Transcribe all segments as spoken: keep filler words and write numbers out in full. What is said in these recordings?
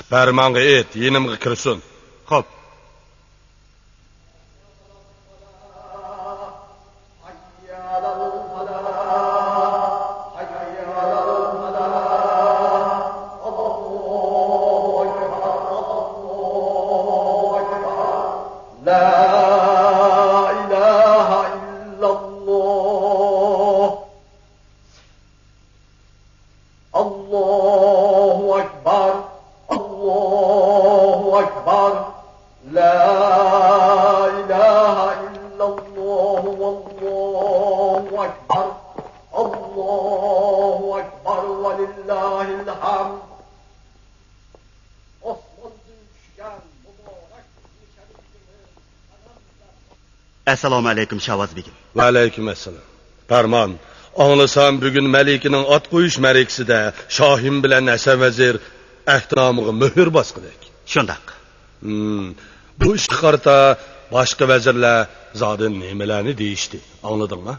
پەرمانغا ئېيت، يېنىمغا كىرسۇن. خوپ. لا إله إلا الله. الله أكبر، الله أكبر، لا إله إلا الله، والله أكبر، الله أكبر، ولله الحمد. ئەسسالامۇ ئەلەيكۇم، شاۋاز بېگىم. ۋەئەلەيكۇم ئەسسالام. پەرمان، ئاڭلىسام، بۈگۈن مەلىكىنىڭ ئات قويۇش مەرىكىسىدە شاھىم بىلەن ھەسەن ۋەزىر ئەھدىنامىغا مۆھۈر باسقۇدەك. شۇنداق. ھىم، بۇ ئىشقا قارىتا باشقا ۋەزىرلەر زادى نېمىلەرنى دېيىشتى، ئاڭلىدىڭما؟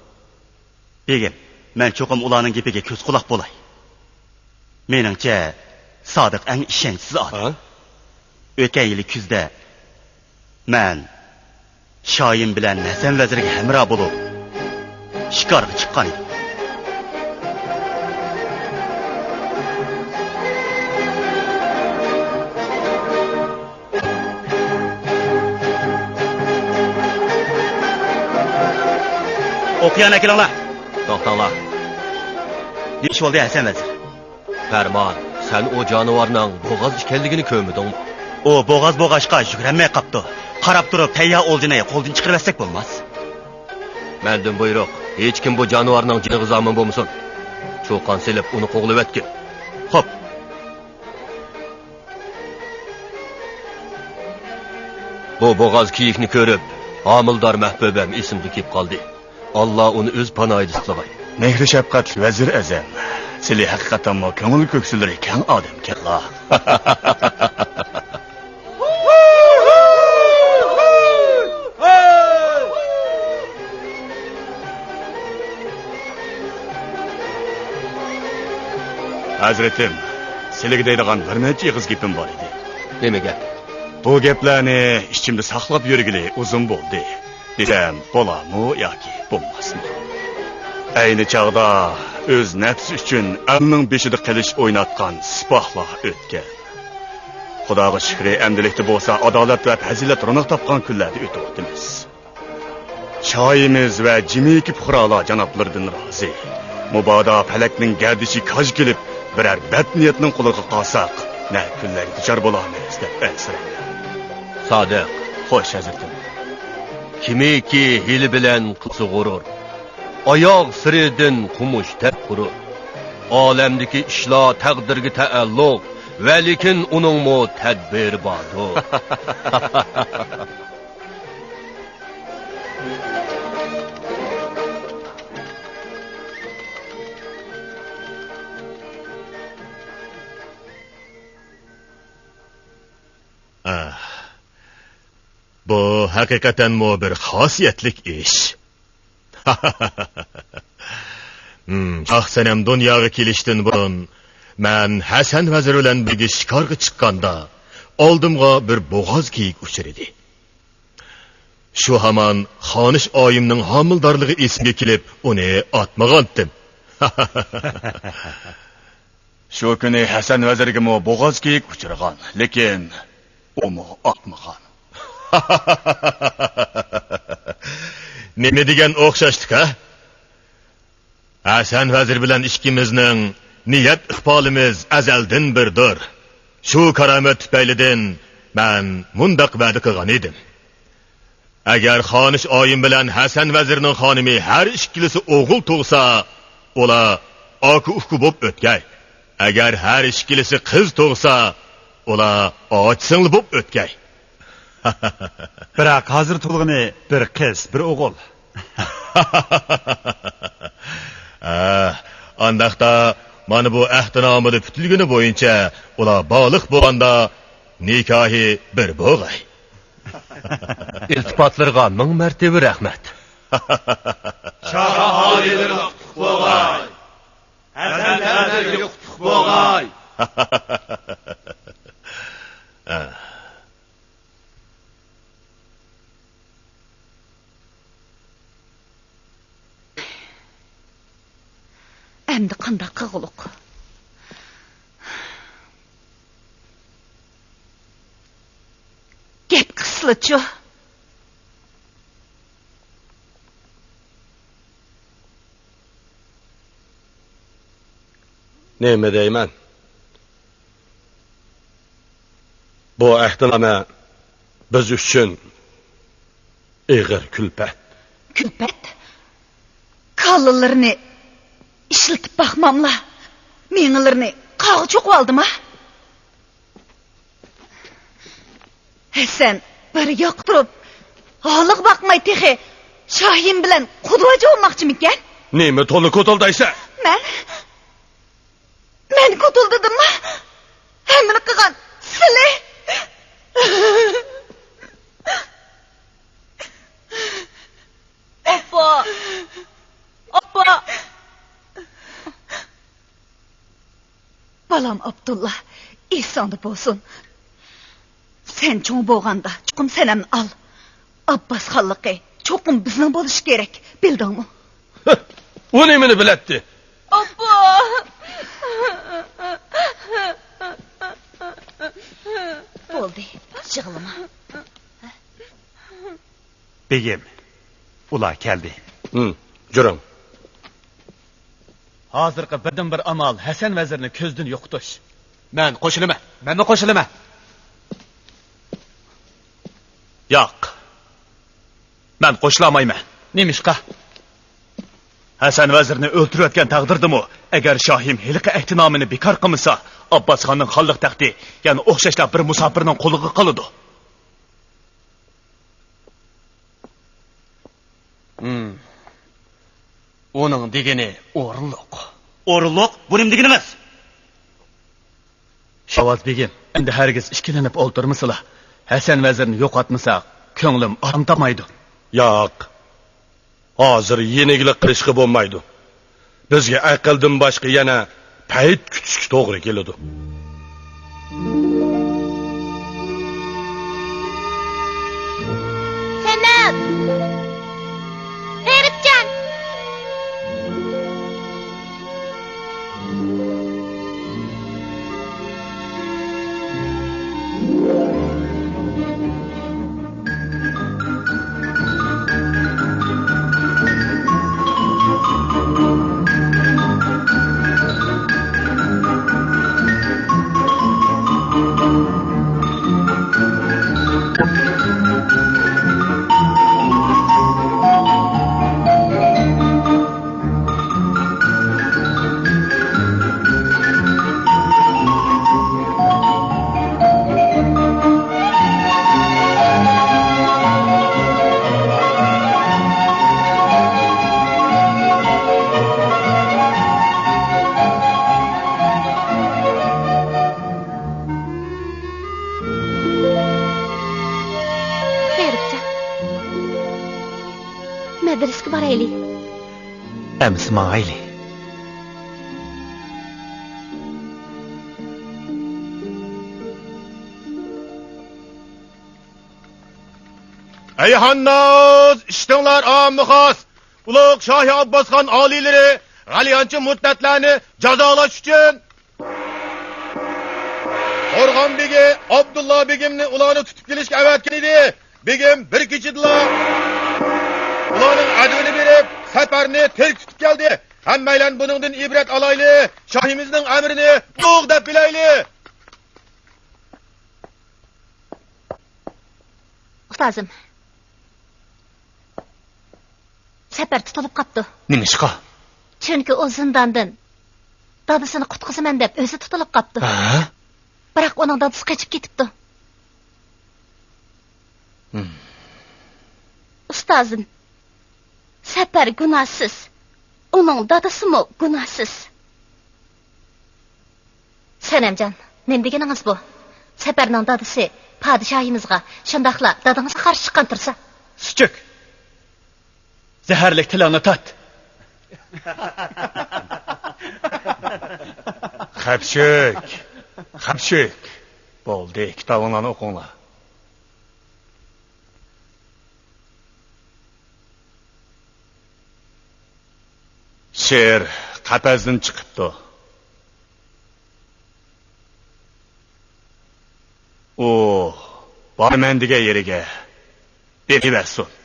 بېگىم، مەن چوقۇم ئۇلارنىڭ گېپىگە كۆز-قۇلاق بولاي. مېنىڭچە، سادىق ئەڭ ئىشەنچسىز ئادەم. ھە؟ ئۆتكەن يىلى كۈزدە مەن شاھىم بىلەن ھەسەن ۋەزىرگە ھەمراھ بولۇپ، شىكارغا چىققان ئىدىم. ئوقيان ئەكېلىڭلار. توختاڭلار. نېمە ئىش بولدى، ھەسەن ۋەزىر؟ پەرمان، سەن ئۇ جانىۋارنىڭ بوغاز ئىكەنلىكىنى كۆرمىدىڭمۇ؟ ئۇ بوغاز بوغاچقا يۈگۈرەلمەي قاپتۇ. قاراپ تۇرۇپ تەييار ئولجىنى قولدىن چىقىرىۋەتسەك بولماس. مەندىن بۇيرۇق، ھېچكىم بۇ جانىۋارنىڭ جېنىغا زامىن بولمىسۇن. چۇقان سېلىپ ئۇنى قوغلىۋەتكىن. خوپ. بۇ بوغاز كېيىكنى كۆرۈپ، ھامىلىدار مەھبۇبەم ئېسىمدىن كېلىپ قالدى. ئاللا ئۇنى ئۆز پاناھىدا ساقلىغاي. مېھرى شەپقەتلىك ۋەزىر ئەزەم، سىلى ھەقىقەتەنمۇ كۆڭۈل كۆكسىلىرى كەڭ ئادەمكەنلا. ھەزرىتىم، سىلىگە دەيدىغان بىر نەچچە ئېغىز گېپىم بار ئىدى. نېمە گەپ؟ بۇ گەپلەرنى ئىچىمدە ساقلاپ يۈرگىلى ئۇزۇن بولدى. دېسەم بولارمۇ ياكى بولماسمۇ؟ ئەينى چاغدا ئۆز نەپسى ئۈچۈن ئەلنىڭ بېشىدا قىلىچ ئويناتقان سىپاھلار ئۆتكەن. خۇداغا شۈكرى، ئەمدىلىكتە بولسا ئادالەت ۋە پەزىلەت روناق تاپقان كۈنلەردە ئۆتۈۋاتىمىز. شاھىمىز ۋە جىمىكى پۇقرالار جانابلىرىدىن رازى. مۇبادا پەلەكنىڭ گەردىشى كاج كېلىپ، بىرەر بەت نىيەتنىڭ قولىغا قالساق، نە كۈنلەرگە دۇچار بولارمىز دەپ ئەنسىرەيمەن. سادىق. خوش، ھەزرىتىم. كىمكى ھىيلە بىلەن قىلسا غۇرۇر، ئاياغ سىرىدىن قومۇشتەك قۇرۇر. ئالەمدىكى ئىشلار تەقدىرگە تەئەللۇق، ۋەلىكىن ئۇنىڭمۇ تەدبىرى باردۇر. ئاھ، بۇ ھەقىقەتەنمۇ بىر خاسىيەتلىك ئىش. ھىم، شاھ سەنەم دۇنياغا كېلىشتىن بۇرۇن، مەن ھەسەن ۋەزىر بىلەن بىرگە شىكارغا چىققاندا، ئالدىمغا بىر بوغاز كېيىك ئۇچرىدى. شۇ ھامان خانىش ئايىمنىڭ ھامىلىدارلىقى ئېسىمگە كېلىپ، ئۇنى ئاتمىغانتىم. شۇ كۈنى ھەسەن ۋەزىرگىمۇ بوغاز كېيىك ئۇچرىغان، لېكىن ئۇمۇ ئاتمىغان. نېمە دېگەن ئوخشاشلىق، ھە؟ ھەسەن ۋەزىر بىلەن ئىككىمىزنىڭ نىيەت ئىقبالىمىز ئەزەلدىن بىردۇر. شۇ كارامەت تۈپەيلىدىن مەن مۇنداق ۋەدە قىلغان ئىدىم. ئەگەر خانىش ئايىم بىلەن ھەسەن ۋەزىرنىڭ خانىمى ھەر ئىككىلىسى ئوغۇل تۇغسا، ئۇلار ئاكا-ئۇكا بوپ ئۆتكەي. ئەگەر ھەر ئىككىلىسى قىز تۇغسا، ئۇلار ئاچا-سىڭلى بوپ ئۆتكەي. بىراق ھازىر تۇغۇلغىنى بىر قىز، بىر ئوغۇل. ھە، ئانداقتا مانا بۇ ئەھدىنامىدا پۈتۈلگىنى بويىچە ئۇلار بالىغ بولغاندا نىكاھى بىر بولغاي. ئىلتىپاتلىرىغا مىڭ مەرتىۋە رەھمەت. شاھ ئاھالىلىرىغا قۇتلۇق بولغاي. ھەسەن ۋەزىرگە قۇتلۇق بولغاي. ئەمدى قانداق قىلغۇلۇق؟ گەپ قىلسىلىچۇ. نېمە دەيمەن؟ بۇ ئەھدىنامە بىز ئۈچۈن ئېغىر كۈلپەت. كۈلپەت؟ كاللىلىرىنى ئىشلىتىپ باقماملا، مېڭىلىرىنى قاغا چوقۇۋالدىما؟ ھەسەن بىر ياققا تۇرۇپ، ھالىغا باقماي تېخى شاھىم بىلەن قۇدۋاجى بولماقچىمىكەن؟ نېمە تولا كوتۇلدايسەن؟ مەن، مەن كوتۇلدىدىمما؟ ھەممىنى قىلغان سىلى. ئاپا! ئاپا! بالام ئابدۇللا، ئېسىڭدە بولسۇن. سەن چوڭ بولغاندا چوقۇم سەنەمنى ئال. ئابباس خانلىقى چوقۇم بىزنىڭ بولۇشى كېرەك، بىلدىڭمۇ؟ ئۇ نېمىنى بىلەتتى؟ ئاپا! بولدى، يىغلىما. بېگىم، ئۇلار كەلدى. ھىم، جۈرۈڭ. ھازىرقى بىردىنبىر ئامال ھەسەن ۋەزىرنى كۆزدىن يوقىتىش. مەن قوشۇلىمەن. مەنمۇ قوشۇلىمەن. ياق. مەن قوشۇلالمايمەن. نېمىشقا؟ ھەسەن ۋەزىرنى ئۆلتۈرۈۋەتكەن تەقدىردىمۇ، ئەگەر شاھىم ھېلىقى ئەھدىنامىنى بىكار قىلمىسا، ئابباس خاننىڭ خانلىق تەختى يەنە ئوخشاشلا بىر مۇساپىرنىڭ قولىغا قالىدۇ. ھىم. ئۇنىڭ دېگىنى ئورۇنلۇق. ئورۇنلۇق؟ بۇ نېمە دېگىنىڭىز؟ شاۋاز بېگىم، ئەمدى ھەرگىز ئىككىلىنىپ ئولتۇرمىسىلا. ھەسەن ۋەزىرنى يوقاتمىساق، كۆڭلۈم ئارام تاپمايدۇ. ياق. ھازىر يېنىكلىك قىلىشقا بولمايدۇ. بىزگە ئەقىلدىن باشقا يەنە پەيت كۈتۈشكە توغرا كېلىدۇ. سەنەم! غېرىبجان! خېرىپجان، مەدرىسىگە بارايلى. ئەمىسە ماڭايلى. ئەي خانناز، ئىشتىڭلار ئاممىخاس! ئۇلۇغ شاھى ئابباسخان ئالىيلىرى غەلىيانچە مۇرتەتلەرنى جازالاش ئۈچۈن قورغان بېگى ئابدۇللا بېگىمنى ئۇلارنى تۇتۇپ كېلىشكە ئەۋەتكەن ئىدى. بېگىم بىر كېچىدىلا ئۇلارنىڭ ئەدىۋىنى بېرىپ، سەپەرنى تېرىك تۇتۇپ كەلدى. ھەممەيلەن بۇنىڭدىن ئىبرەت ئالايلى، شاھىمىزنىڭ ئەمرىنى ئۇلۇغ دەپ بىلەيلى. ئۇستازىم، سەپەر تۇتۇلۇپ قاپتۇ. نېمىشقا؟ چۈنكى ئۇ زىنداندىن دادىسىنى قۇتقۇزىمەن دەپ ئۆزى تۇتۇلۇپ قاپتۇ. ھە؟ بىراق ئۇنىڭ دادىسى قېچىپ كېتىپتۇ. ھىم. ئۇستازىم، سەپەر گۇناھسىز، ئۇنىڭ دادىسىمۇ گۇناھسىز. سەنەمجان، نېمە دېگىنىڭىز بۇ؟ سەپەرنىڭ دادىسى پادىشاھىمىزغا، شۇنداقلا دادىڭىزغا قارشى چىققان تۇرسا. سۈچۈك! زەھەرلىك تىلىڭنى تارت! خەپچۈك! خەپچۈك! بولدى، كىتابىڭلارنى ئوقۇڭلار. شېئىر قەپەستىن چىقىپتۇ. ئۇ بارىمەن دېگەن يېرىگە بېرىۋەرسۇن.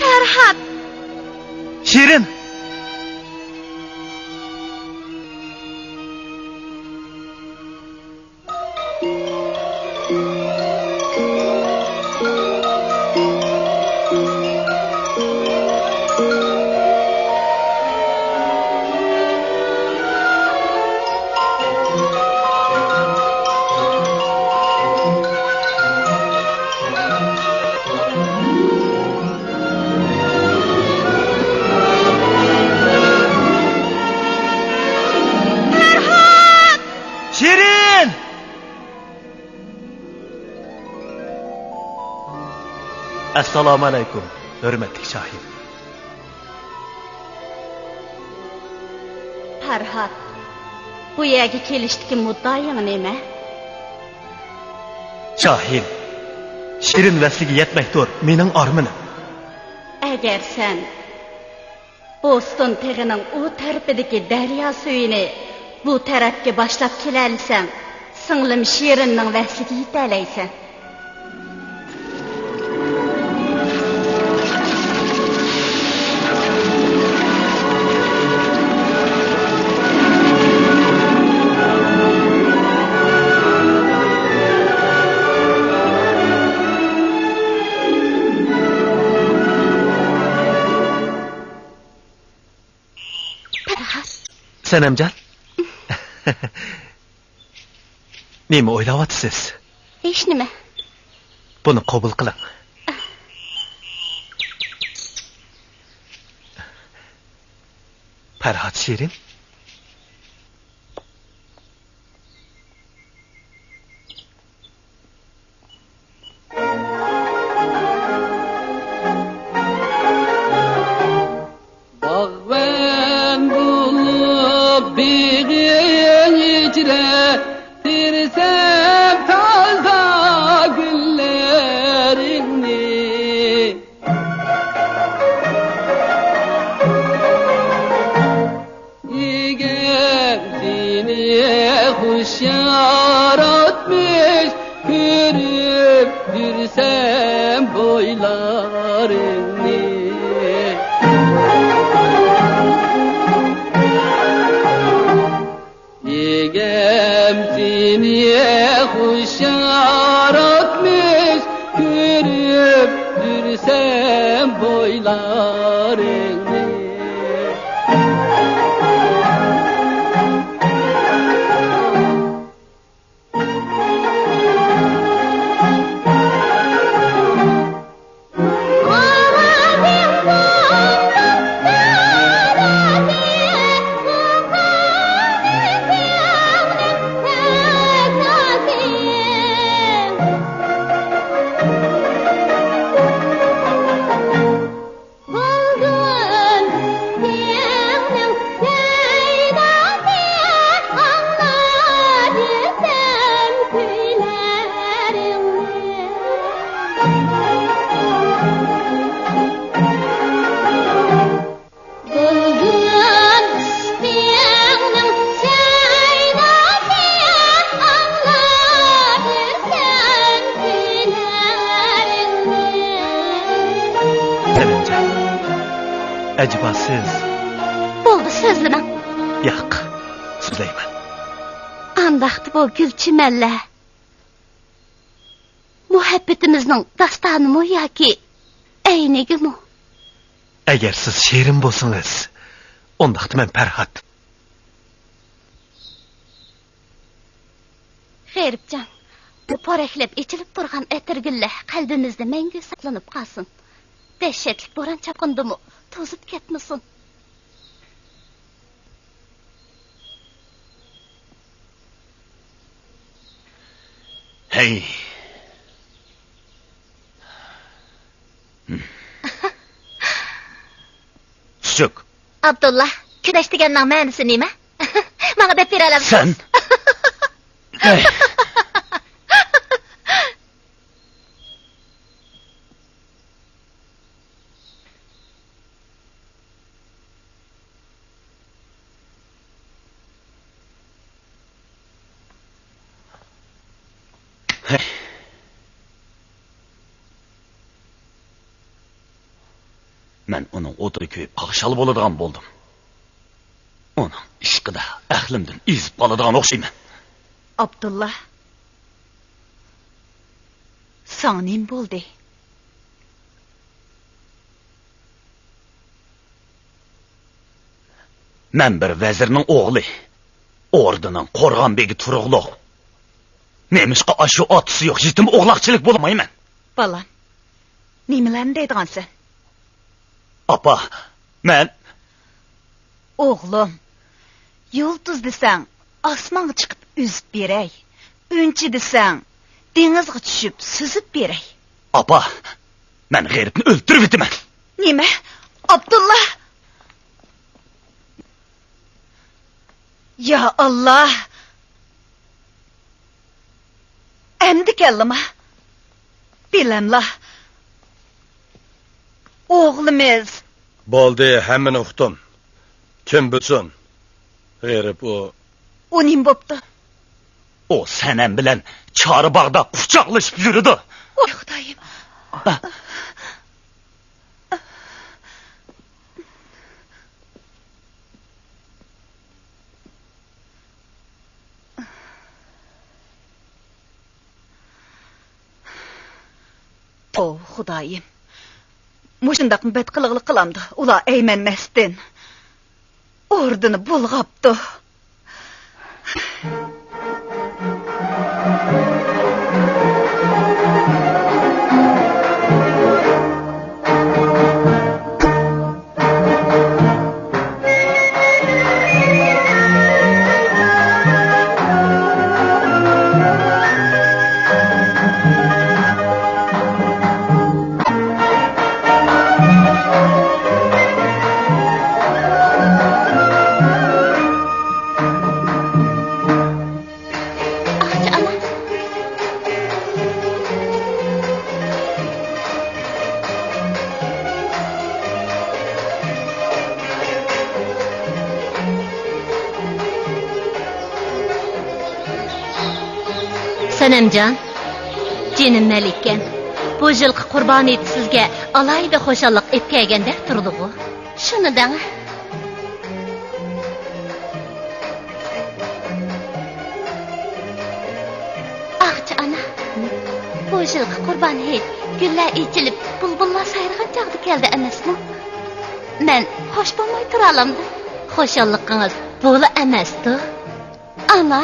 پەرھات! شېرىن! شېرىن! ئەسسالامۇئەلەيكۇم، ھۆرمەتلىك شاھىم. پەرھات، بۇ يەرگە كېلىشتىكى مۇددىئايىڭ نېمە؟ شاھىم، شېرىن ۋەسلىگە يەتمەكتۇر مېنىڭ ئارمىنىم. ئەگەر سەن بوستون تېغىنىڭ ئۇ تەرىپىدىكى دەريا سۈيىنى بۇ تەرەپكە باشلاپ كېلەلىسەڭ، سىڭلىم شېرىننىڭ ۋەسلىگە يېتەلەيسەن. پەرھات. سەنەمجان. نېمە ئويلاۋاتىسىز؟ ھېچنېمە. بۇنى قوبۇل قىلىڭ. پەرھات شېرىن. باغۋەن بولۇپ بېغىڭ ئىچرە، تېرىسەم تازا گۈللىرىڭنى. ئىگەم سېنى خۇش ياراتمىش، كۆرۈپ يۈرسەم بويلارىڭنى. ئىگەم سېنى خۇش ياراتمىش، كۆرۈپ يۈرسەم بويلارىڭنى. سىز. بولدى، سۆزلىمەڭ. ياق، سۆزلەيمەن. ئانداقتا بۇ گۈل چىمەنلەر مۇھەببىتىمىزنىڭ داستانىمۇ ياكى ئەينىگىمۇ؟ ئەگەر سىز شېرىن بولسىڭىز، ئۇنداقتا مەن پەرھات. غېرىبجان، بۇ پورەكلەپ ئېچىلىپ تۇرغان ئەتىرگۈللەر قەلبىمىزدە مەڭگۈ ساقلىنىپ قالسۇن. دەھشەتلىك بوران-چاپقۇندىمۇ توزۇپ كەتمىسۇن. ھەي! سۈچۈك. ئابدۇللا، كۈرەش دېگەننىڭ مەنىسى نېمە؟ ماڭا دەپ بېرەلەمسىز؟ سەن؟ ھەي! مەن ئۇنىڭ ئوتىدا كۆيۈپ قاقشال بولىدىغان بولدۇم. ئۇنىڭ ئىشقىدا ئەقلىمدىن ئېزىپ قالىدىغان ئوخشايمەن. ئابدۇللا، ساڭا نېمە بولدى؟ مەن بىر ۋەزىرنىڭ ئوغلى. ئوردىنىڭ قورغان بېگى تۇرۇقلۇق. نېمىشقا ئاشۇ ئاتىسى يوق يېتىم ئوغلاقچىلىك بولمايمەن؟ بالام، نېمىلەرنى دەيدىغانسەن؟ ئاپا، مەن. ئوغلۇم، يۇلتۇز دېسەڭ، ئاسمانغا چىقىپ ئۈزۈپ بېرەي. ئۈنچە دېسەڭ، دېڭىزغا چۈشۈپ سۈزۈپ بېرەي. ئاپا، مەن غېرىبنى ئۆلتۈرۈۋېتىمەن. نېمە؟ ئابدۇللا! يا ئاللا! ئەمدى كەلدىما؟ بىلەملا. ئوغلىمىز. بولدى، ھەممىنى ئۇقتۇم. كىم بىلسۇن؟ غېرىب ئۇ. ئۇ نېمە بوپتۇ؟ ئۇ سەنەم بىلەن چارباغدا قۇچاقلىشىپ يۈرىدۇ. ۋاي خۇدايىم. ھە؟ توۋا خۇدايىم. مۇشۇنداقمۇ بەت قىلىغلىق قىلامدۇ ئۇلار ئەيمەنمەستىن؟ ئوردىنى بۇلغاپتۇ. ئاقچى ئانا. سەنەمجان، جېنىم مەلىكەم، بۇ يىلقى قۇربان ھېيت سىزگە ئالاھىدە خۇشاللىق ئېلىپ كەلگەندەك تۇرىدىغۇ؟ شۇنى دەڭ. ئاقچى ئانا، بۇ يىلقى قۇربان ھېيت گۈللەر ئېچىلىپ، بۇلبۇللار سايرىغان چاغدا كەلدى ئەمەسمۇ؟ مەن خوش بولماي تۇرالامدىم. خۇشاللىقىڭىز بۇلا ئەمەستۇ؟ ئانا!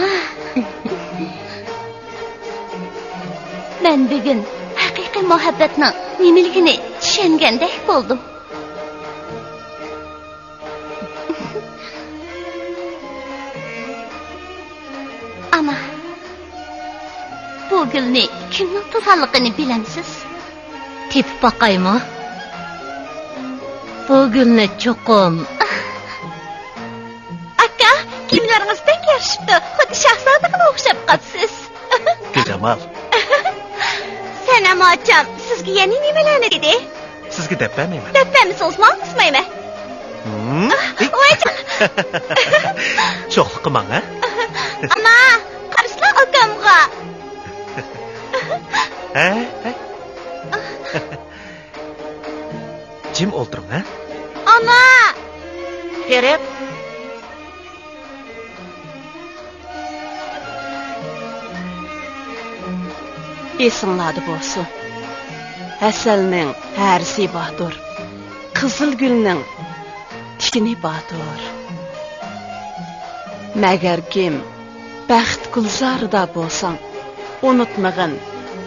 مەن بۈگۈن ھەقىقىي مۇھەببەتنىڭ نېمىلىكىنى چۈشەنگەندەك بولدۇم. ئانا، بۇ گۈلنى كىمنىڭ تۇغقانلىقىنى بىلەمسىز؟ تېپىپ باقايمۇ؟ بۇ گۈلنى چوقۇم. ئاكا، كىيىملىرىڭىز بەك يارىشىپتۇ، خۇددى شاھزادىغىلا ئوخشاپ قاپسىز. گۈلجامال. سەنەم ئاچام سىزگە يەنە نېمىلەرنى دېدى؟ سىزگە دەپ بەرمەيمەن. دەپ بەرمىسىڭىز ماڭا قىسمايمەن. ھىم؟ ۋايجان. شوخلۇققا ماڭ، ھە؟ ئانا، قارىسىلا ئاكامغا. ھە؟ ھە؟ جىم ئولتۇرۇڭ، ھە؟ ئانا! غېرىب. ئېسىڭلاردا بولسۇن، ھەسەلنىڭ ھەرىسى باتۇر، قىزىل گۈلنىڭ تىكىنى باتۇر. مەگەركىم، بەخت گۈلزارىدا بولساڭ، ئۇنتۇمىغىن،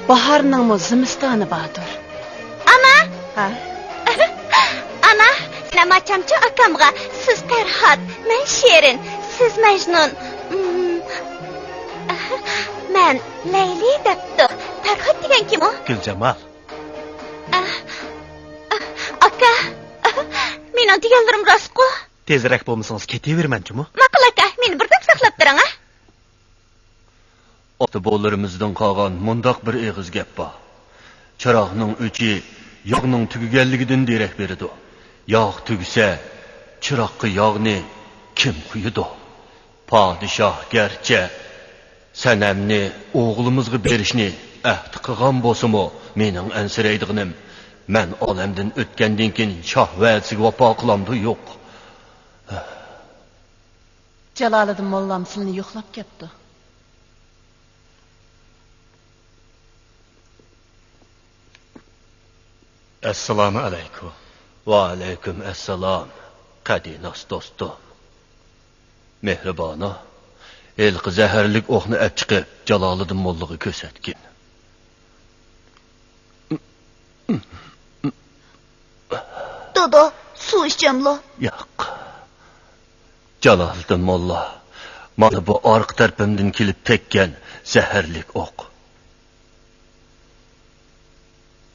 باھارنىڭمۇ زىمىستانى باتۇر. ئانا! ھە؟ ئانا، سەنەم ئاچامچۇ ئاكامغا، سىز پەرھات، مەن شېرىن، سىز مەجنۇن. مم. مەن لەيلى دەپتۇ. پەرھات دېگەن كىم ئۇ؟ گۈلجامال. ئاكا، مېنىڭ دېگەنلىرىم راستقۇ؟ تېزرەك بولمىسىڭىز كېتىۋېرىمەن جۇمۇ. ماقۇل ئاكا، مېنى بىر دەم ساقلاپ بېرىڭ، ھە؟ ئاتا-بوۋىلىرىمىزدىن قالغان مۇنداق بىر ئېغىز گەپ بار: «چىراغنىڭ ئۆچى ياغنىڭ تۈگىگەنلىكىدىن دېرەك بېرىدۇ. ياغ تۈگىسە، چىراغقا ياغنى كىم قويىدۇ؟» پادىشاھ گەرچە سەنەمنى ئوغلىمىزغا بېرىشنى ئەھدى قىلغان بولسىمۇ، مېنىڭ ئەنسىرەيدىغىنىم، مەن ئالەمدىن ئۆتكەندىن كېيىن شاھ ۋەدىسىگە ۋاپا قىلامدۇ يوق. جالالىدىن موللام سىلىنى يوقلاپ كەپتۇ. ئەسسالامۇ ئەلەيكۇم. ۋەئەلەيكۇم ئەسسالام، قەدىناس دوستۇم. مېھرىبانۇ، ھېلىقى زەھەرلىك ئوقنى ئەپ چىقىپ، جالالىدىن موللىغا كۆرسەتكىن. دادا، سۇ ئىچەملا؟ ياق. جالالىدىن موللا، مانا بۇ ئارقا تەرىپىمدىن كېلىپ تەگكەن زەھەرلىك ئوق.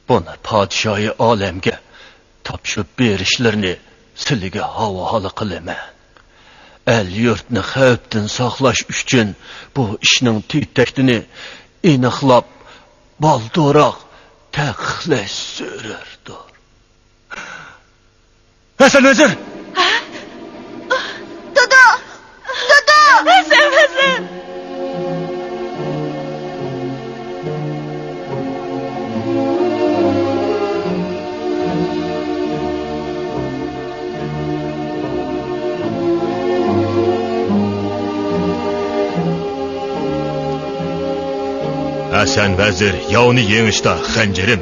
بۇنى پادىشاھى ئالەمگە تاپشۇرۇپ بېرىشلىرىنى سىلىگە ھاۋالە قىلىمەن. ئەل-يۇرتنى خەۋپتىن ساقلاش ئۈچۈن بۇ ئىشنىڭ تېگى-تەكتىنى ئېنىقلاپ، بالدۇرراق تەقىقلەش زۆرۈردۇر. ھەسەن ۋەزىر! دادا! دادا! ھەسەن ۋەزىر! ھەسەن ۋەزىر ياۋنى يېڭىشتا خەنجىرىم،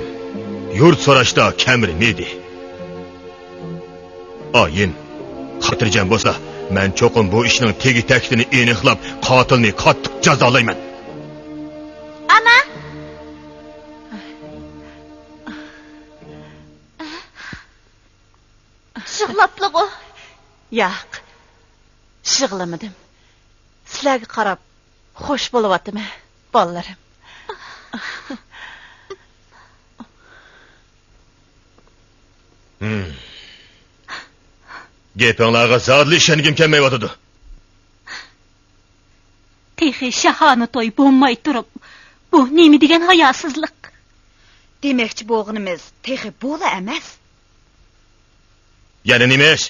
يۇرت سوراشتا كەمىرىم ئىدى. ئايىم، خاتىرجەم بولسا، مەن چوقۇم بۇ ئىشنىڭ تېگى-تەكتىنى ئېنىقلاپ، قاتىلنى قاتتىق جازالايمەن. ئانا! يىغلاپلىغۇ؟ ياق، يىغلىمىدىم. سىلەرگە قاراپ خوش بولۇۋاتىمەن، بالىلىرىم. ھىم. گېپىڭلارغا زادىلا ئىشەنگۈم كەلمەيۋاتىدۇ. تېخى شاھانە توي بولماي تۇرۇپ، بۇ نېمە دېگەن ھاياسىزلىق؟ دېمەكچى بولغىنىمىز تېخى بۇلا ئەمەس. يەنە نېمە ئىش؟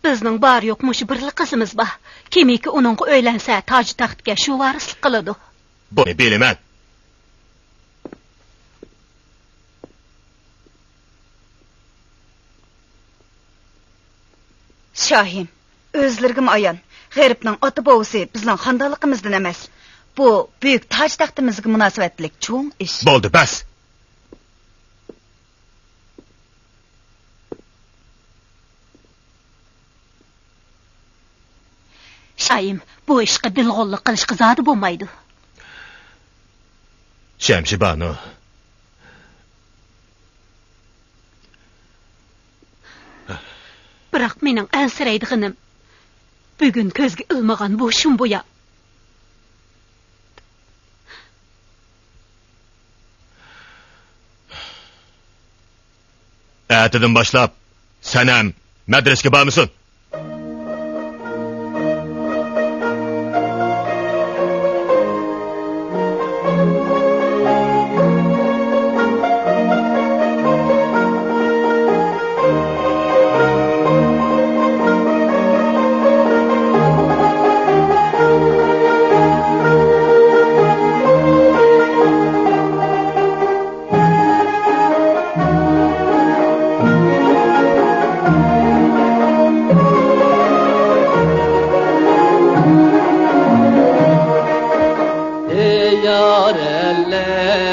بىزنىڭ بار-يوق مۇشۇ بىرلا قىزىمىز بار. كىمكى ئۇنىڭغا ئۆيلەنسە، تاج-تەختكە شۇ ۋارىسلىق قىلىدۇ. بۇنى بىلىمەن. شاھىم، ئۆزلىرىگىمۇ ئايان، غېرىبنىڭ ئاتا-بوۋىسى بىزنىڭ خاندانلىقىمىزدىن ئەمەس. بۇ بۈيۈك تاج-تەختىمىزگە مۇناسىۋەتلىك چوڭ ئىش. بولدى، بەس! شاھىم، بۇ ئىشقا دىلغۇللۇق قىلىشقا زادى بولمايدۇ. شەمشىبانۇ. بىراق مېنىڭ ئەنسىرەيدىغىنىم، بۈگۈن كۆزگە ئىلمىغان بۇ شۇمبۇيا. ئەتىدىن باشلاپ سەنەم مەدرىسىگە بارمىسۇن. يارەنلەر،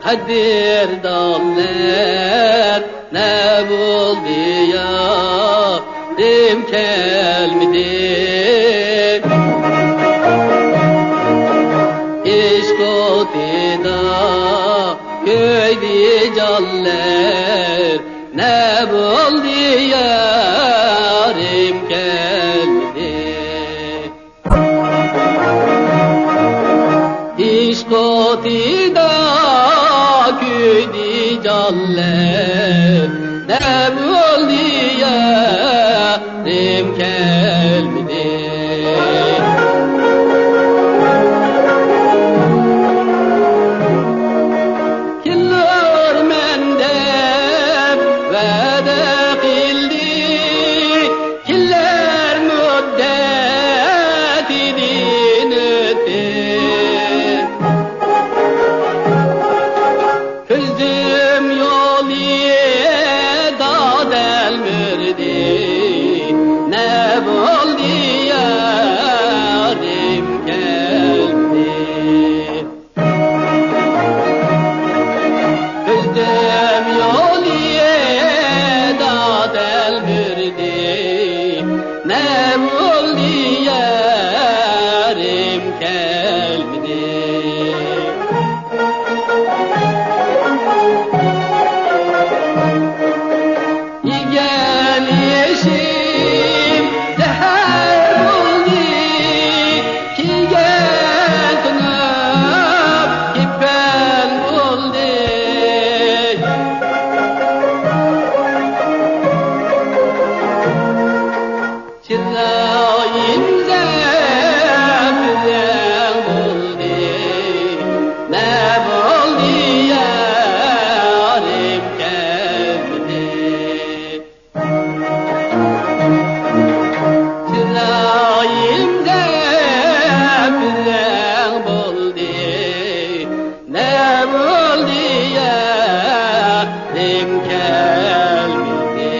قەدىردانلار، نە بولدى يارىم كەلمىدى؟ ئىشق ئوتىدا كۆيدى جانلار، نە بولدى يارىم كەلمىدى؟ ئىشق ئوتىدا كۆيدى جانلار، نە بولدى يارىم كەلمىدى؟ كېلەرمەن دەپ ۋەدە قىلدى، كېلەر مۇددەتىدىن ئۆتتى. كۆردۈم يولىدا دەلمىردى، نە بولدى يارىم كەلمىدى؟ كۆردۈم يولىدا دەلمىردى، نە بولدى يارىم كەلمىدى؟ يېگەن ئېشىم زەھەر بولدى، كىيگەن تونۇم كېپەن بولدى. چىرايىم زەپىرەڭ بولدى، نە بولدى يارىم كەلمىدى؟ چىرايىم زەپىرەڭ بولدى، نە بولدى يارىم كەلمىدى؟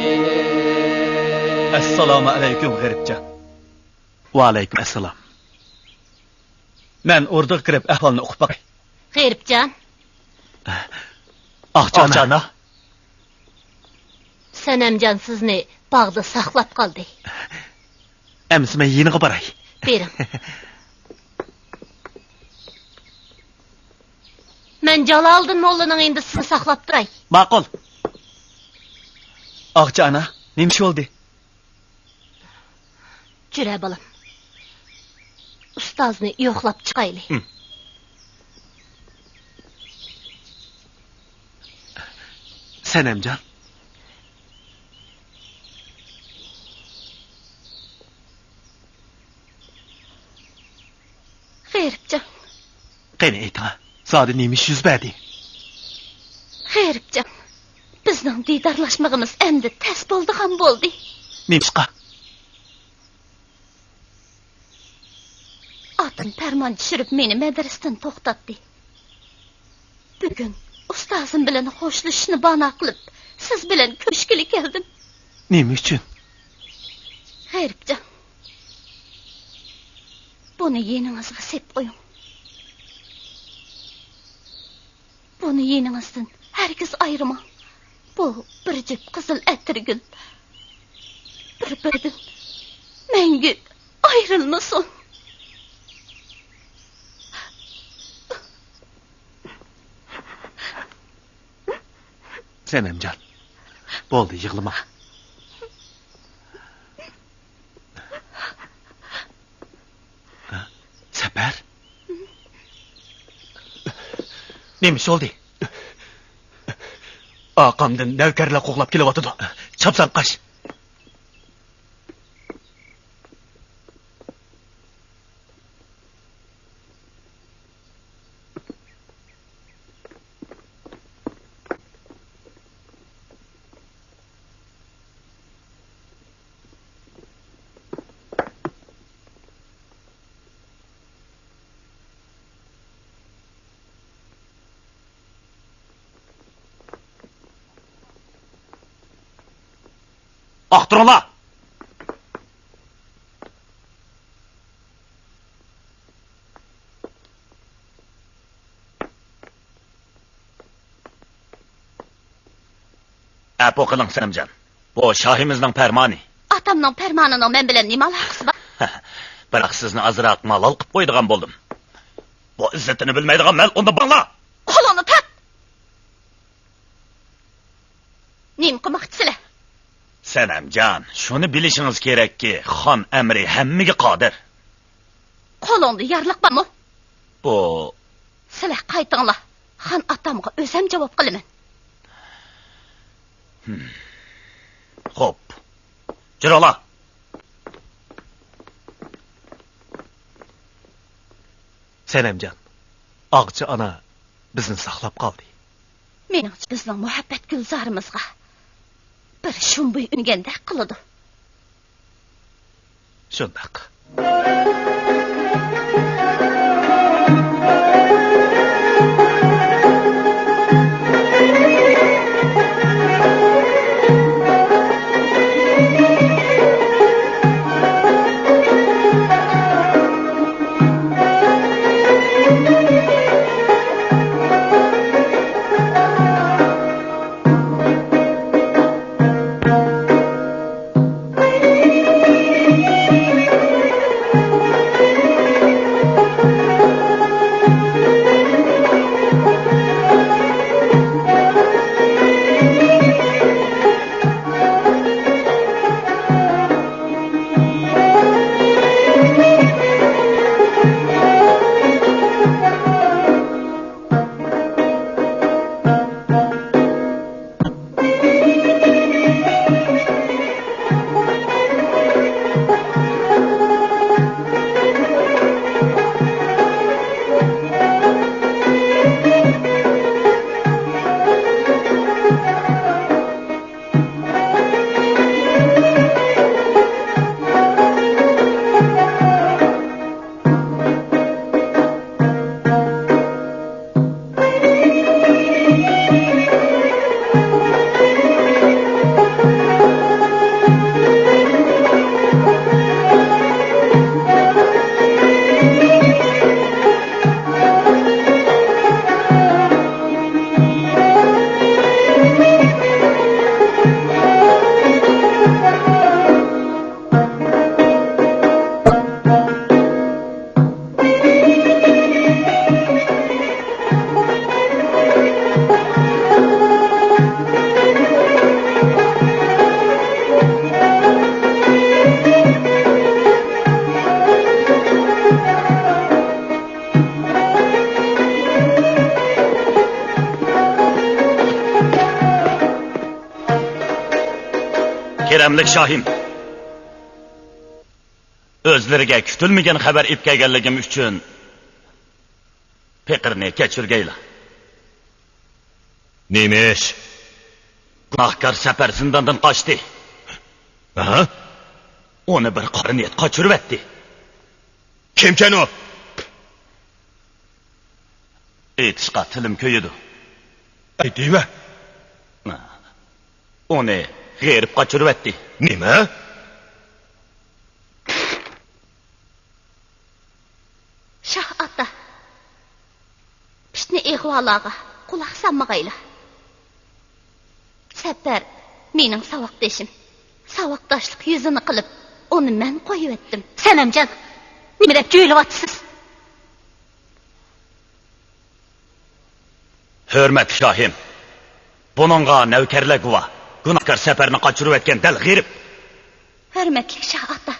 ئەسسالامۇ ئەلەيكۇم، غېرىبجان. ۋەئەلەيكۇم ئەسسالام. مەن ئوردىغا كىرىپ ئەھۋالنى ئۇقۇپ باقاي. غېرىبجان. ئاغىچى ئانا. سەنەمجان سىزنى باغدا ساقلاپ قالدى. ئەمىسە مەن يېنىغا باراي. بېرىڭ. مەن جالالىدىن موللىنىڭ يېنىدا سىزنى ساقلاپ تۇراي. ماقۇل. ئاغىچى ئانا، نېمە ئىش بولدى؟ جۈرە بالام، ئۇستازنى يوقلاپ چىقايلى. ھىم. سەنەمجان. غېرىبجان. قېنى ئېيتىڭا، زادى نېمە ئىش يۈز بەردى؟ غېرىبجان، بىزنىڭ دىدارلاشمىقىمىز ئەمدى تەس بولىدىغان بولدى. نېمىشقا؟ ئاتام پەرمان چۈشۈرۈپ مېنى مەدرىسىدىن توختاتتى. بۈگۈن ئۇستازىم بىلەن خوشلىشىشنى بانا قىلىپ، سىز بىلەن كۆرۈشكىلى كەلدىم. نېمە ئۈچۈن؟ غېرىبجان، بۇنى يېنىڭىزغا سېپ قويۇڭ. بۇنى يېنىڭىزدىن ھەرگىز ئايرىماڭ. بۇ بىر جۈپ قىزىل ئەتىرگۈل بىر-بىرىدىن مەڭگۈ ئايرىلمىسۇن. سەنەمجان، بولدى، يىغلىما. سەپەر؟ نېمە ئىش بولدى؟ ئارقامدىن نەۋكەرلەر قوغلاپ كېلىۋاتىدۇ. چاپسان قاچ. ئاختۇرۇڭلار! ئەپۇ قىلىڭ، سەنەمجان. بۇ شاھىمىزنىڭ پەرمانى. ئاتامنىڭ پەرمانىنىڭ مەن بىلەن نېمە ئالاقىسى بار؟ بىراق سىزنى ئازراق مالال قىلىپ قويىدىغان بولدۇم. بۇ ئىززىتىنى بىلمەيدىغان مەل ئۇنى باڭلا! قولۇڭنى تارت! نېمە قىلماقچىسىلەر؟ سەنەمجان، شۇنى بىلىشىڭىز كېرەككى، خان ئەمرى ھەممىگە قادىر. قولۇڭدا يارلىق بارمۇ؟ بۇ. سىلەر قايتىڭلار. خان ئاتامغا ئۆزەم جاۋاب قىلىمەن. خوپ. جۈرۈڭلار. سەنەمجان، ئاغىچى ئانا بىزنى ساقلاپ قالدى. مېنىڭچە بىزنىڭ مۇھەببەت گۈلزارىمىزغا بىر شۇمبۇي ئۈنگەندەك قىلىدۇ. شۇنداق. كېرەملىك شاھىم، ئۆزلىرىگە كۈتۈلمىگەن خەۋەر ئېلىپ كەلگەنلىكىم ئۈچۈن پېقىرنى كەچۈرگەيلا. نېمە ئىش؟ گۇناھكار سەپەر زىنداندىن قاچتى. ھە؟ ئۇنى بىر قارا نىيەت قاچۇرۇۋەتتى. كىمكەن ئۇ؟ ئېيتىشقا تىلىم كۆيىدۇ. ئەي دېمە. ئۇنى غېرىب قاچۇرۇۋەتتى. نېمە؟ شاھ ئاتا، پىتنە ئىغۋالارغا قۇلاق سالمىغايلا. سەپەر مېنىڭ ساۋاقدىشىم. ساۋاقداشلىق يۈزىنى قىلىپ، ئۇنى مەن قويۇۋەتتىم. سەنەمجان، نېمە دەپ جۆيلۈۋاتىسىز؟ ھۆرمەتلىك شاھىم، بۇنىڭغا نەۋكەرلەر گۇۋاھ. گۇناھكار سەپەرنى قاچۇرۇۋەتكەن دەل غېرىب. ھۆرمەتلىك شاھ ئاتا،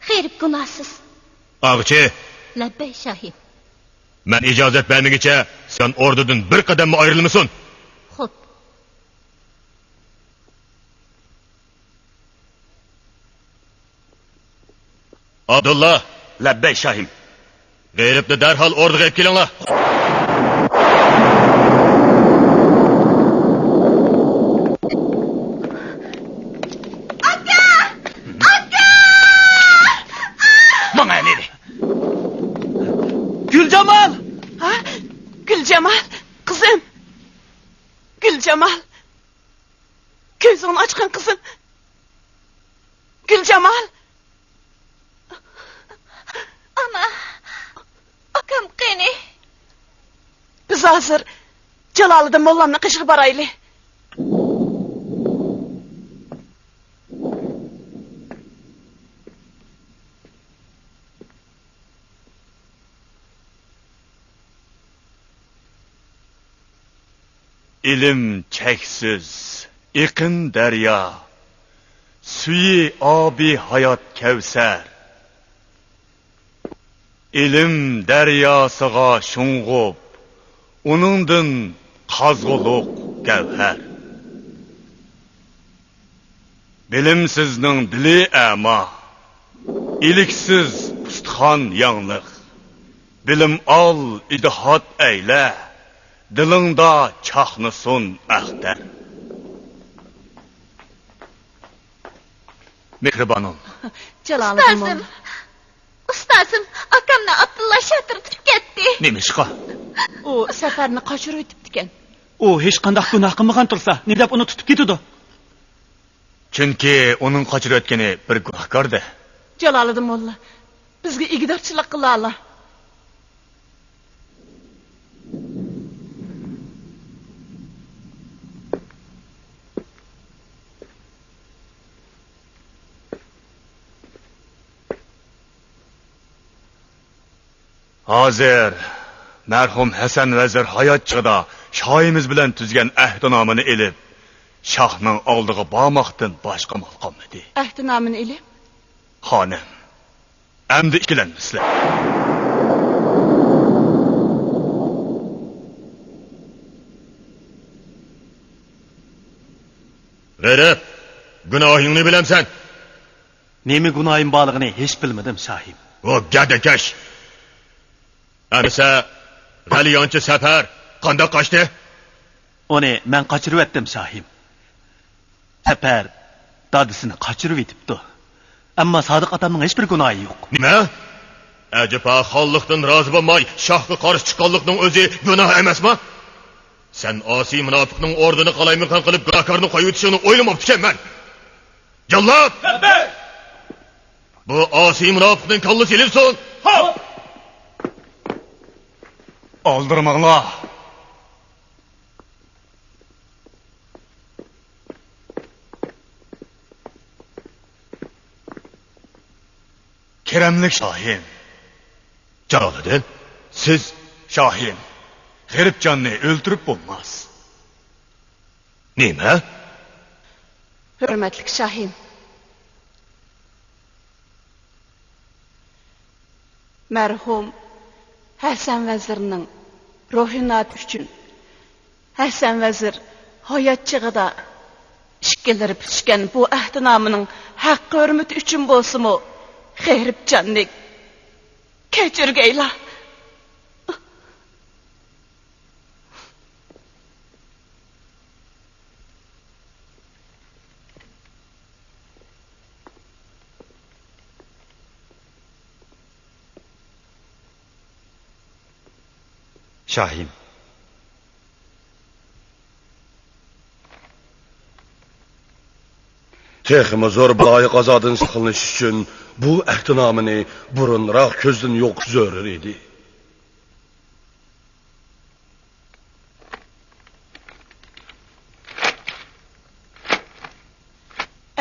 غېرىب گۇناھسىز. ئاغىچى! لەببەي شاھىم. مەن ئىجازەت بەرمىگۈچە سەن ئوردىدىن بىر قەدەممۇ ئايرىلمىسۇن. خوپ. ئابدۇللا! لەببەي شاھىم. غېرىبنى دەرھال ئوردىغا ئېلىپ كېلىڭلار. ئاكا! ئاكا! ماڭا نېرى! گۈلجامال! ھە؟ گۈلجامال، قىزىم! گۈلجامال! كۆزۈڭنى ئاچقىن، قىزىم! گۈلجامال! ئانا! ئاكام قېنى؟ بىز ھازىر جالالىدىن موللامنىڭ قېشىغا بارايلى. ئىلىم چەكسىز، ئېقىن دەريا، سۈيى ئابى ھايات كەۋسەر. ئىلىم دەرياسىغا شۇڭغۇپ، ئۇنىڭدىن قازغۇلۇق گەۋھەر. بىلىمسىزنىڭ دىلى ئەما، ئىلىكسىز ئۇستىخان ياڭلىق. بىلىم ئال، ئىجتىھات ئەيلە، دىلىڭدا چاقنىسۇن ئەختەر. مېھرىبانۇم. جالالىدىن ئۇستازىم، مول. ئۇستازىم، ئاكامنى ئابدۇللا شاتۇر تۇتۇپ كەتتى. نېمىشقا؟ ئۇ سەپەرنى قاچۇرۇۋېتىپتىكەن. ئۇ ھېچقانداق گۇناھ قىلمىغان تۇرسا، نېدەپ ئۇنى تۇتۇپ كېتىدۇ؟ چۈنكى ئۇنىڭ قاچۇرۇۋەتكىنى بىر گۇناھكاردى. جالالىدىن موللا، بىزگە ئىگىدارچىلىق قىلالا. ھازىر مەرھۇم ھەسەن ۋەزىر ھايات چېغىدا شاھىمىز بىلەن تۈزگەن ئەھدىنامىنى ئېلىپ، شاھنىڭ ئالدىغا بارماقتىن باشقا ئامال قالمىدى. ئەھدىنامىنى ئېلىپ؟ خانىم، ئەمدى ئىككىلەنمىسىلەر. غېرىب، گۇناھىڭنى بىلەمسەن؟ نېمە گۇناھىم بارلىقىنى ھېچ بىلمىدىم، شاھىم. ئۇ گەدەكەش! ئەمىسە، غەلىيانچى سەپەر قانداق قاچتى؟ ئۇنى مەن قاچۇرۇۋەتتىم، شاھىم. سەپەر دادىسىنى قاچۇرۇۋېتىپتۇ. ئەمما سادىق ئاتامنىڭ ھېچبىر گۇناھى يوق. نېمە؟ ئەجەبا، خانلىقتىن رازى بولماي شاھقا قارشى چىققانلىقنىڭ ئۆزى گۇناھ ئەمەسما؟ سەن ئاسىي مۇناپىقنىڭ ئورنىنى قالايمىقان قىلىپ گۇناھكارنى قويۇۋېتىشىڭنى ئويلىماپتىكەنمەن. جاللات! لەببەي! بۇ ئاسىي مۇناپىقنىڭ كاللىسى ئېلىنسۇن! ھاپ! ئالدىرىماڭلار! كەرەملىك شاھىم! جالالىدىن، سىز؟ شاھىم، غېرىبجاننى ئۆلتۈرۈپ بولماس. نېمە؟ ھۆرمەتلىك شاھىم، مەرھۇم ھەسەن ۋەزىرنىڭ روھىنى ئۈچۈن، ھەسەن ۋەزىر ھايات چېغىدا ئىككىلىرى پۈتۈشكەن بۇ ئەھدىنامىنىڭ ھەققى ھۆرمىتى ئۈچۈن بولسىمۇ، غېرىبجاننى كەچۈرگەيلا. شاھىم. تېخىمۇ زور بالايىقازادىن ساقلىنىش ئۈچۈن بۇ ئەھدىنامىنى بۇرۇنراق كۆزدىن يوقىتىش زۆرۈر ئىدى.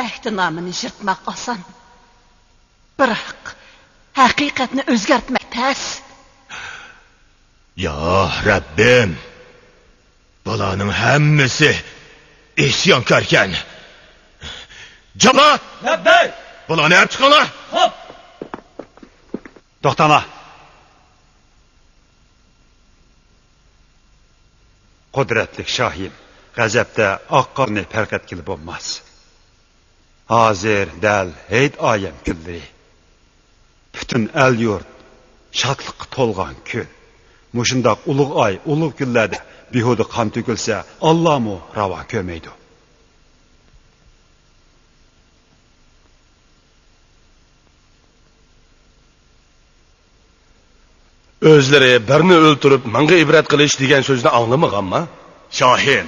ئەھدىنامىنى يىرتماق ئاسان، بىراق ھەقىقەتنى ئۆزگەرتمەك تەس. يا رەببىم، بۇلارنىڭ ھەممىسى ئىسيانكاركەن. جاللات! لەببەي! بۇلارنى ئەپ چىقىڭلار! خوپ! توختاڭلار! قۇدرەتلىك شاھىم، غەزەپتە ئاق قارنى پەرق ئەتكىلى بولماس. ھازىر دەل ھېيت ئايەم كۈنلىرى. پۈتۈن ئەل-يۇرت شادلىققا تولغان كۈن. مۇشۇنداق ئۇلۇغ ئاي، ئۇلۇغ كۈنلەردە بىھۇدە قان تۆكۈلسە، ئاللامۇ راۋا كۆرمەيدۇ. ئۆزلىرى بىرنى ئۆلتۈرۈپ، مىڭغا ئىبرەت قىلىش دېگەن سۆزنى ئاڭلىمىغانما؟ شاھىم،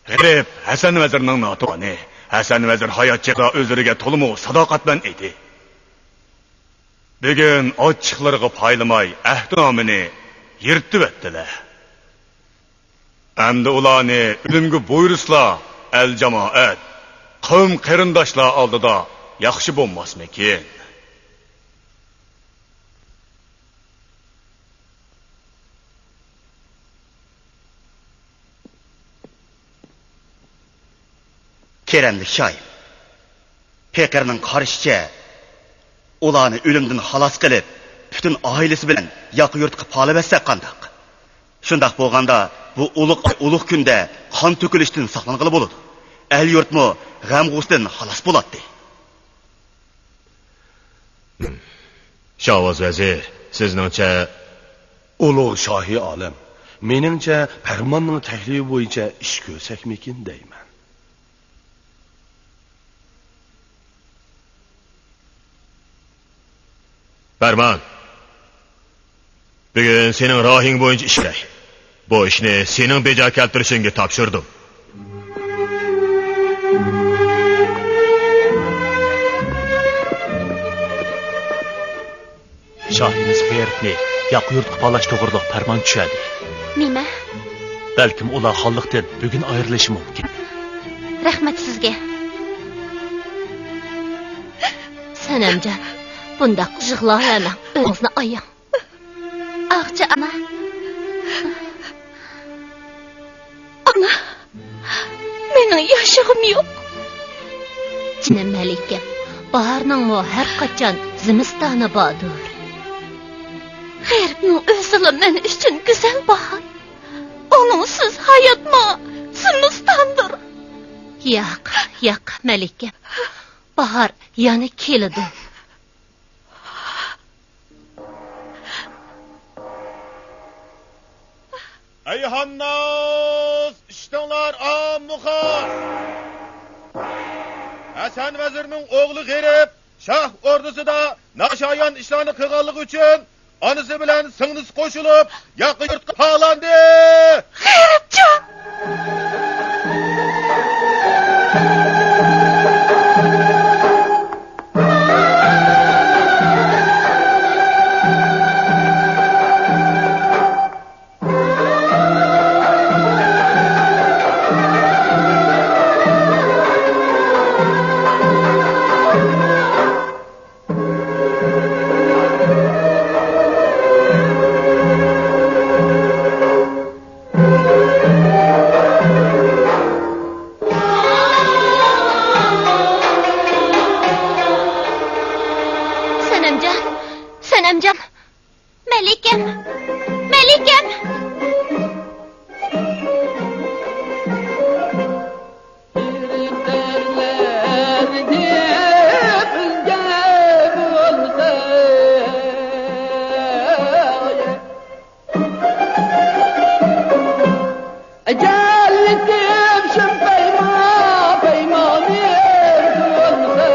غېرىب ھەسەن ۋەزىرنىڭ ناتۇغانى. ھەسەن ۋەزىر ھايات چېغىدا ئۆزلىرىگە تولىمۇ ساداقەتمەن ئىدى. بۈگۈن ئاچچىقلىرىغا پايلىماي ئەھدىنامىنى يىرتىۋەتتىلە. ئەمدى ئۇلارنى ئۆلۈمگە بۇيرۇسىلا، ئەل-جامائەت، قەۋم-قېرىنداشلار ئالدىدا ياخشى بولماسمىكىن؟ كېرەملىك شاھىم، پېقىرنىڭ قارىشىچە، ئۇلارنى ئۆلۈمدىن خالاس قىلىپ، پۈتۈن ئائىلىسى بىلەن ياقا يۇرتقا پالىۋەتسەك قانداق؟ شۇنداق بولغاندا، بۇ ئۇلۇغ، ئۇلۇغ كۈندە قان تۆكۈلۈشتىن ساقلانغىلى بولىدۇ. ئەل-يۇرتمۇ غەم-غۇسسىدىن خالاس بولاتتى. شاۋاز ۋەزىر، سىزنىڭچە؟ ئۇلۇغ شاھى ئالەم، مېنىڭچە، پەرماننىڭ تەكلىپى بويىچە ئىش كۆرسەكمىكىن دەيمەن. پەرمان، بۈگۈن سېنىڭ رايىڭ بويىچە ئىش كېرەك. بۇ ئىشنى سېنىڭ بېجا كەلتۈرۈشۈڭگە تاپشۇردۇم. شاھىمىز غېرىبنى ياقا يۇرتقا پالاش توغرۇلۇق پەرمان چۈشەردى. نېمە؟ بەلكىم ئۇلار خانلىقتىن بۈگۈن ئايرىلىشى مۇمكىن. رەھمەت سىزگە. سەنەمجان، بۇنداق يىغلاۋەرمەڭ، ئۆزىڭىزنى ئاياڭ. ئاغىچى ئانا. ئانا، مېنىڭ ياشىغۇم يوق. جېنىم مەلىكەم، باھارنىڭمۇ ھەر قاچان زىمىستانى باردۇر. غېرىبنىڭ ئۆزىلا مەن ئۈچۈن گۈزەل باھار. ئۇنىڭسىز ھاياتمۇ زىمىستاندۇر. ياق، ياق، مەلىكەم. باھار يەنە كېلىدۇ. ئەي خانناس، ئىشىتىڭلار، ئاممىخان! ھەسەن ۋەزىرنىڭ ئوغلى غېرىب شاھ ئوردىسىدا ناشايان ئىشلارنى قىلغانلىقى ئۈچۈن ئانىسى بىلەن سىڭلىسى قوشۇلۇپ، ياقا يۇرتقا پالاندى! غېرىبجان! سەنەمجان، سەنەمجان، مەلىكەم، مەلىكەم! ئەجەللىكىم شۇم پەيما، پەيمانىم تۇرۇلسا.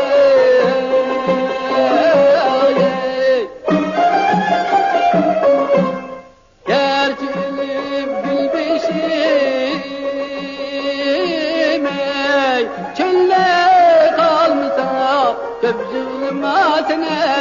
گەرچە ئۆلۈپ گۈل بېشىم، ئەي، چۆلدە قالمىسا، كۆپ يىغلىما سەن.